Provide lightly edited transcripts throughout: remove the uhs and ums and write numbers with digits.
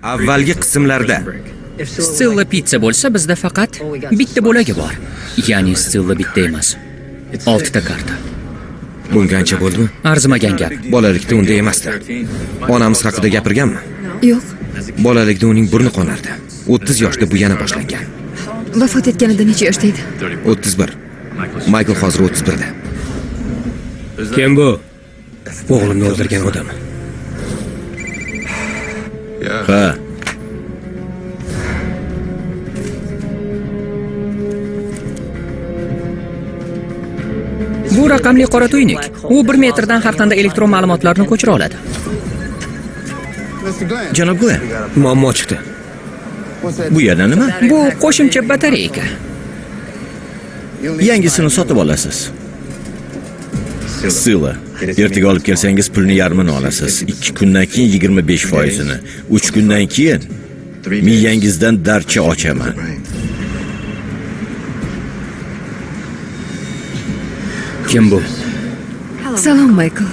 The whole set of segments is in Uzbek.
Avvalgi qismlarda Stsilla pitsa bo'lsa, bizda faqat bitta bo'lagi bor. Ya'ni Stsilla bitta emas. 6 ta karta. Bunga ancha bo'ldimi? Arzimagan gap. Bolalikda unday emasdi. Onamiz haqida gapirganmi? Yo'q. Bolalikda uning burni qonardi. 30 yoshda bu yana boshlangan. Vafot etganida necha yoshda edi? 31. Maykl hozir 31 da. Kim bu? O'g'limni o'ldirgan odam. Ha. Bu raqamli qora tuynik. U 1 metrdan har qanday elektron ma'lumotlarni ko'chira oladi. Janob Glenn, Muammo chiqdi. bu yana nima? Bu qo'shimcha batareyka. Yangisini sotib olasiz. Sila. Ertaga olib kelsangiz pulni yarmini olasiz. 2 kundan keyin 25%ini. 3 kundan keyin miyangizdan darcha ochaman. Kim bu? Salom, Maykl.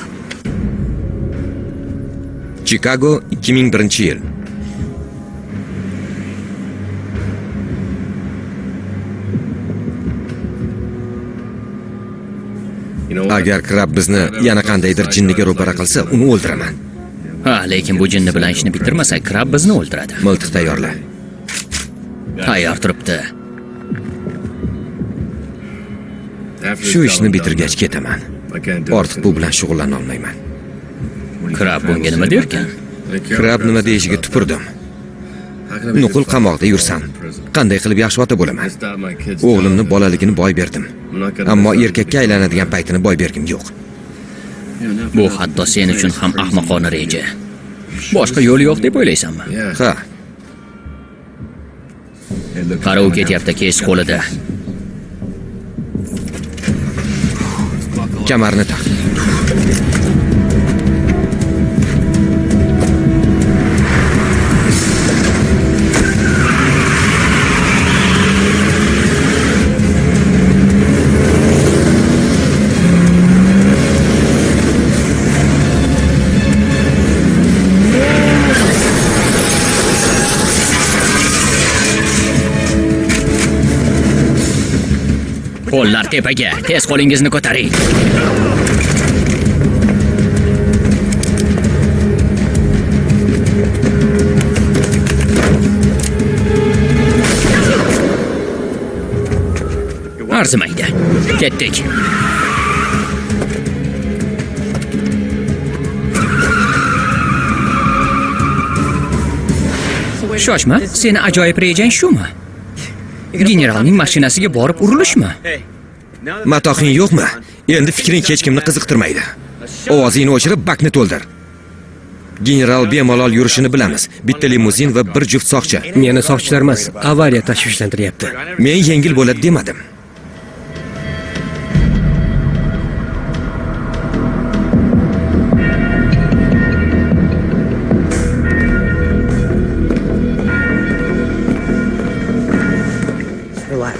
Chicago 2001-yil. Agar Krab bizni yana qandaydir jinniga ro'para qilsa, uni o'ldiraman. Ha, lekin bu jinni bilan ishni bitirmasak, Krab bizni o'ldiradi. Miltiq tayyorla. Tayyor turibdi. Shu ishni bitirgach ketaman. Ortiq bu bilan shug'ullana olmayman. Krab bunga nima derkan? Krab nima deyishiga tupurdim. Nuqul qamoqda yursam, qanday qilib yaxshi ota bo'laman? O'g'limni bolaligini boy berdim. Ammo erkakka aylanadigan paytini boy bergim yo'q. Bu hatto sen uchun ham ahmoqona reja. Boshqa yo'l yo'q deb o'ylaysanmi? Ha, Qara, u ketyapti, kes qo'lida. Kamarni taq. Qo'llar tepaga, tez qo'lingizni ko'taring. Arzimaydi. Ketdik. Shoshma, seni ajoyib rejang shumi? Generalning mashinasiga borib urilishmi? Matohing yo'qmi? Endi fikring hech kimni qiziqtirmaydi. Ovozingni o'chirib, bakni to'ldir. General bemalol yurishini bilamiz. Bitta limuzin va bir juft soqchi. Meni soqchilar emas, avariya tashvishlantiryapti. Men yengil bo'ladi demadim.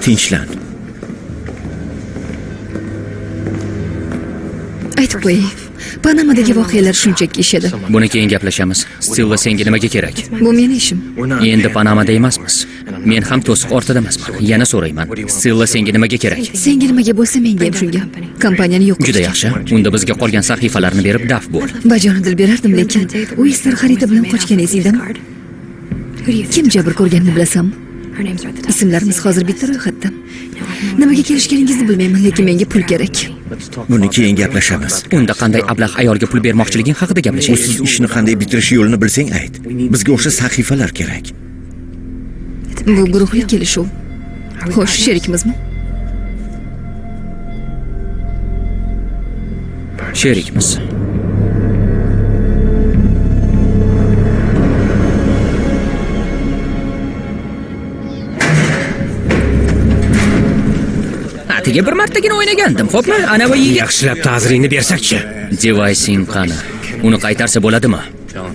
Tinchlan. Aytib qo'ying. Panamadagi voqealar shunchaki ish edi. Buni keyin gaplashamiz. Stilla senga nimaga kerak? Bu meni ishim. Endi Panamada emasmiz. Men ham to'siq ortida emasman. Yana so'rayman. Stilla senga nimaga kerak? Senga nimaga bo'lsa, menga ham shunga. Kompaniyani yo'q Juda yaxshi. Unda bizga qolgan sahifalarni berib daf bo'l. Bajonidil berardim, lekin Uister xarita bilan qochgan esingdami? Kim jabr ko'rganini bilasanmi? Ismlarimiz hozir bitta ro'yxatda. Nimaga kelishganingizni bilmayman, lekin menga pul kerak. Buni keyin gaplashamiz. Unda qanday ablah ayolga pul bermoqchiliging haqida gaplashaylik. Usiz ishni qanday bitirish yo'lini bilsang ayt. Bizga o'sha sahifalar kerak. Bu guruhli kelishuv. Xo'sh, sherikmizmi? Sherikmiz. Atigi bir martagina o'ynagandim, xo'pmi? Ana bu yigit. Yaxshilab ta'ziringni bersakchi. Device'ing qani? Uni qaytarsa bo'ladimi?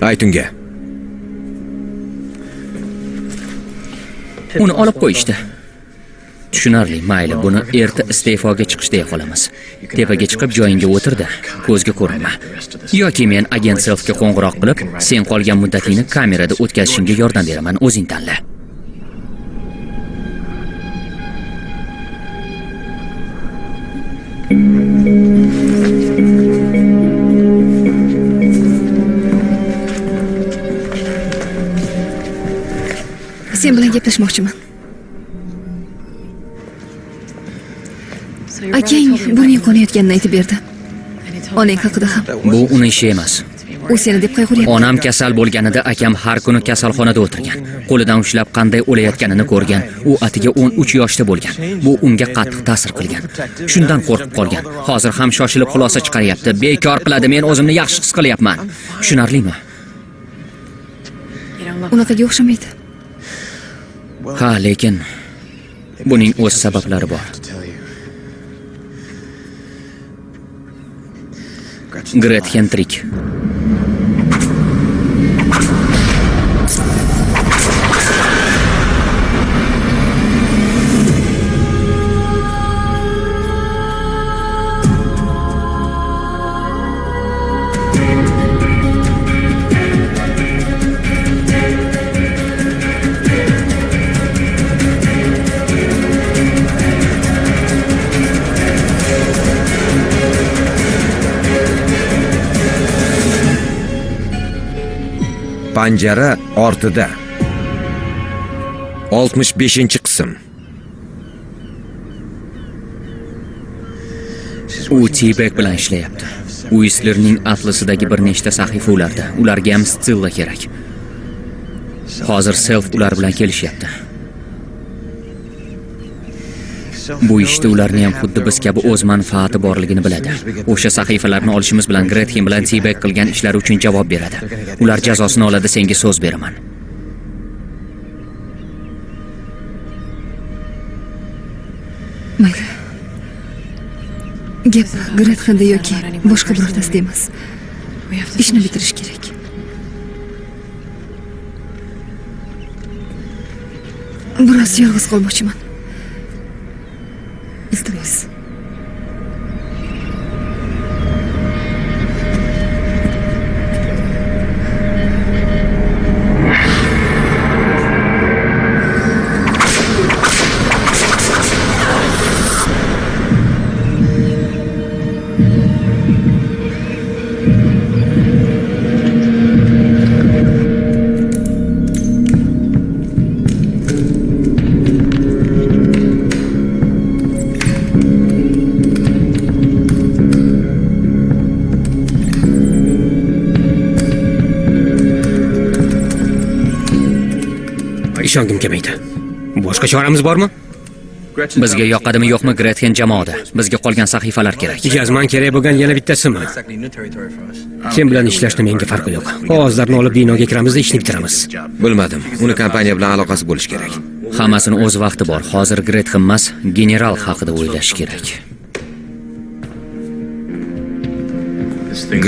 Ayt unga. Uni olib qo'yishdi. Tushunarli, mayli, buni erta iste'foga chiqish deya qolamiz. Tepaga chiqib joyingga o'tirda, ko'zga ko'rinma. Yoki men agent Selfga qo'ng'iroq qilib, sen qolgan muddatingni kamerada o'tkazishingga yordam beraman, o'zing tanla. Sen bilan gaplashmoqchiman. Akang burning qonayotganini aytib berdi. Onang haqida ham. Bu uni ishi emas. U seni deb qayg'uryapti. Onam kasal bo'lganida akam har kuni kasalxonada o'tirgan. Qo'lidan ushlab qanday o'layotganini ko'rgan. U atiga 13 yoshda bo'lgan. Bu unga qattiq ta'sir qilgan. Shundan qo'rqib qolgan. Hozir ham shoshilib xulosa chiqaryapti. Bekor qiladi, men o'zimni yaxshi his qilyapman. Tushunarlimi? Unaqaga o'xshamaydi. Ha, lekin buning o'z sabablari bor. Gretchen tirik. Panjara ortida. 65-qism. U T-Bag bilan ishlayapti. Uistlerning atlasidagi bir nechta sahifa ularda. Ularga ham Stilla kerak. Hozir Self ular bilan kelishyapti. Bu ishda ularni ham xuddi biz kabi o'z manfaati borligini biladi. O'sha sahifalarni olishimiz bilan Gretchen bilan T-Bag qilgan ishlari uchun javob beradi. Ular jazosini oladi, senga so'z beraman. Mayli. Gap Gretchenda yoki boshqa birortasida emas. Ishni bitirish kerak. Biroz yolg'iz qolmoqchiman. Iltimos. Ishongim kelmaydi. Boshqa choramiz bormi? Bizga yoqadimi yo'qmi Gretchen jamoada. Bizga qolgan sahifalar kerak. Jazman kerak bo'lgan yana bittasimi? Sen bilan ishlashni menga farqi yo'q. Qog'ozlarni olib binoga kiramiz, ishni bitiramiz. Bilmadim. Uni kompaniya bilan aloqasi bo'lishi kerak. Hammasini o'z vaqti bor. Hozir Gretchen emas, general haqida o'ylash kerak.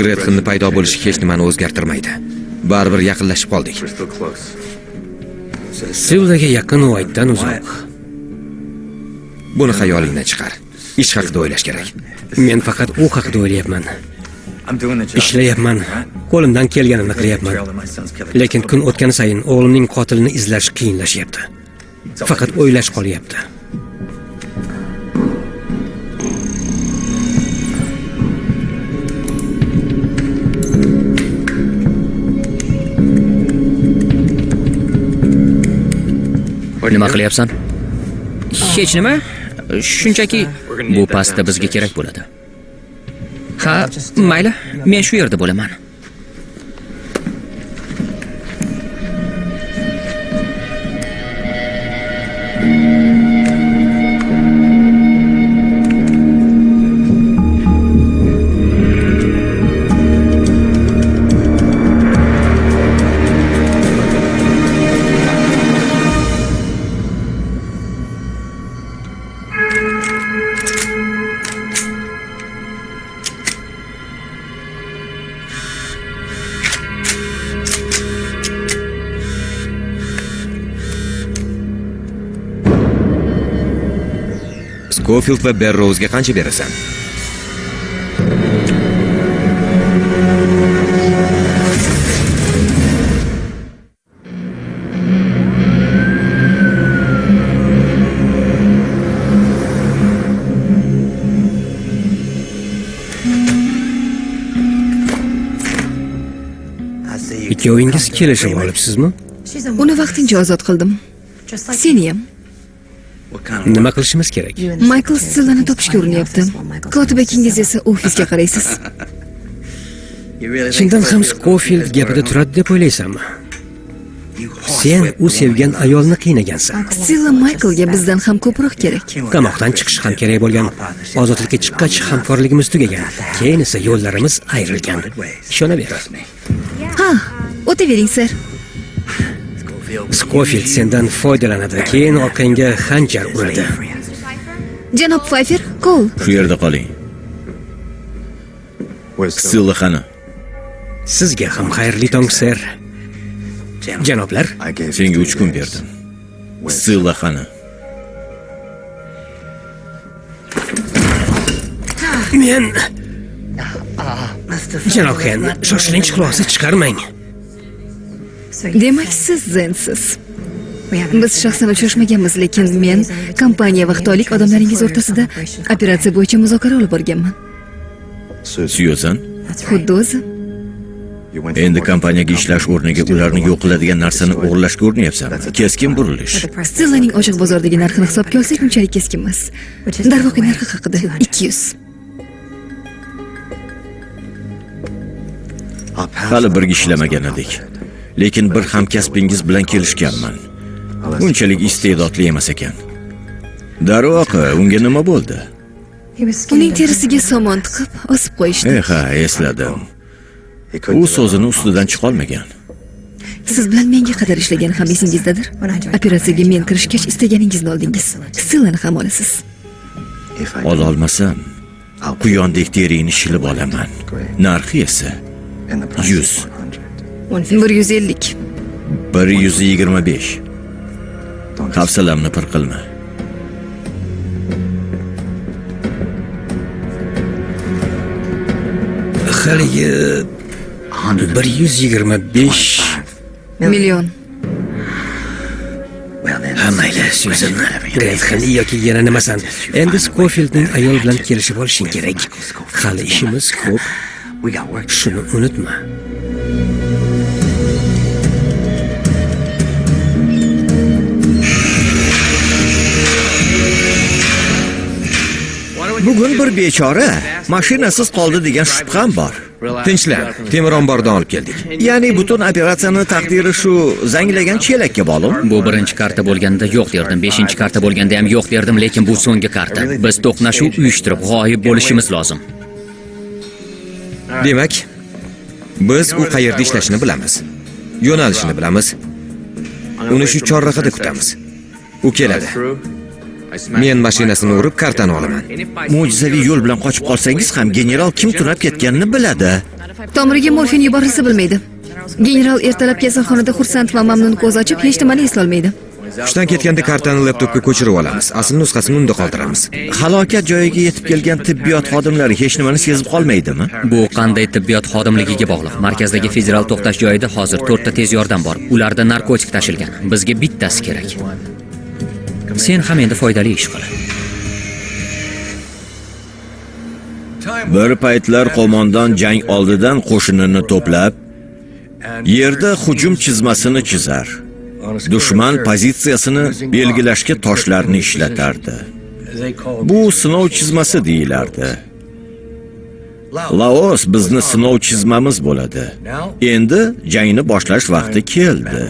Gretchenni paydo bo'lishi hech nimani o'zgartirmaydi. Baribir yaqinlashib qoldik. Sillaga yaqin Uaytdan uzoq. Buni xayolingdan chiqar. Ish haqida o'ylash kerak. Men faqat u haqida o'ylayapman. Ishlayapman. Qo'limdan kelganini qilyapman. Lekin kun o'tgani sayin o'g'limning qotilini izlash qiyinlashyapti. Faqat o'ylash qolyapti. Nima qilyapsan? Hech nima. Shunchaki bu pastda bizga kerak bo'ladi. Ha, mayli, men shu yerda bo'laman. Skofield va Berrouzga qancha berasan? Ikkovingiz kelishib olibsizmi? Uni vaqtincha ozod qildim. Seni ham. Nima qilishimiz kerak? Maykl Stillani topishga urinyapti. Kotib akangiz esa ofisga qaraysiz. Chindan ham Skofield gapida turadi deb o'ylaysanmi? Sen u sevgan ayolni qiynagansan. Stilla Mayklga bizdan ham ko'proq kerak. Qamoqdan chiqish ham kerak bo'lgan. Ozodlikka chiqqach hamkorligimiz tugagan. Keyin esa yo'llarimiz ayrilgan. Ishonaver. Ha, o'tavering, ser. Skofield sendan foydalanadi, keyin orqangga xanjar uradi. Janob Pfeiffer, Kol. Shu yerda qoling. Stilla qani? Sizga ham xayrli tong, ser. Janoblar, Senga 3 kun berdim. Stilla qani? men Janob Hen, shoshilinch xulosa chiqarmang. Demak, siz Zensiz. Biz shaxsan uchrashmaganmiz, lekin men kompaniya va xitoylik odamlaringiz o'rtasida operatsiya bo'yicha muzokara olib borganman. Syuzan, Xuddi o'zi. endi kompaniyaga ishlash o'rniga ularni yo'q qiladigan narsani o'g'irlashga urinyapsanmi? Keskin burilish. Stellaning ochiq bozordagi narxini hisobga olsak, unchalik keskin emas. Darvoqe, narxi haqida 200. Hali birga ishlamagan edik. Lekin bir hamkasbingiz bilan kelishganman. Unchalik iste'dodli emas ekan. Darvoqe, unga nima bo'ldi? Uning terisiga somon tiqib, osib qo'yishdi. Ha, esladim. U so'zini ustidan chiqolmagan. Siz bilan menga qadar ishlagan ham esingizdadir. Operatsiyaga men kirishgach istaganingizni oldingiz. Stellani ham olasiz. Ola olmasam, quyondek teringni shilib olaman. Narxi esa 100, 150. 125. Hafsalamni pir qilma. Haligi 125 Million. Ha, mayli, Syuzan. Gretchen yoki yana nimasan. Endi Skofieldning ayol bilan kelishib olishing kerak. Hali ishimiz ko'p. Shuni unutma. Bugun bir bechora mashinasiz qoldi degan shubham bor. Tinchlan, temir ombordan olib keldik. Ya'ni butun operatsiyaning taqdiri shu zanglagan chelakka bog'liq. Bu birinchi karta bo'lganda yo'q derdim, beshinchi karta bo'lganda ham yo'q derdim, lekin bu so'nggi karta. Biz to'qnashuv uyushtirib, g'oyib bo'lishimiz lozim. Demak, biz u qayerda ishlashini bilamiz. Yo'nalishini bilamiz. Uni shu chorrahada kutamiz. U keladi. Men mashinasini urib kartani olaman. Mo'jizaviy yo'l bilan qochib qolsangiz ham general kim tunab ketganini biladi. Tomiriga morfin yuborilsa bilmaydi. General ertalab kasalxonada xursand va mamnun ko'z ochib hech nimani eslolmaydi. Hushdan ketganda kartani laptopga ko'chirib olamiz. Asl nusxasini unda qoldiramiz. Halokat joyiga yetib kelgan tibbiyot xodimlari hech nimani sezib qolmaydimi? Bu qanday tibbiyot xodimligiga bog'liq. Markazdagi federal to'xtash joyida hozir 4 ta tez yordam bor. Ularda narkotik tashilgan. Bizga bittasi kerak. Sen ham endi foydali ish qil. Bir paytlar qo'mondon jang oldidan qo'shinini to'plab, yerda hujum chizmasini chizar. Dushman pozitsiyasini belgilashga toshlarni ishlatardi. Bu sinov chizmasi deyilardi. Laos bizni sinov chizmamiz bo'ladi. Endi jangni boshlash vaqti keldi.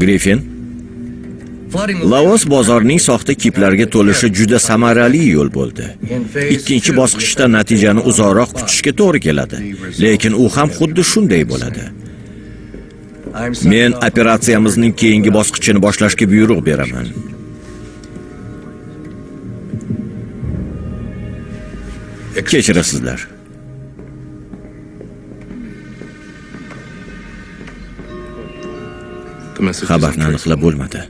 Griffin, Laos bozorining soxta kiplarga to'lishi juda samarali yo'l bo'ldi. Ikkinchi bosqichda natijani uzoqroq kutishga to'g'ri keladi, lekin u ham xuddi shunday bo'ladi. Men operatsiyamizning keyingi bosqichini boshlashga buyruq beraman. Kechirasizlar. Xabarni aniqlab bo'lmadi.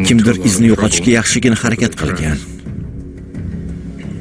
Kimdir izni yo'qotishga yaxshigina harakat qilgan.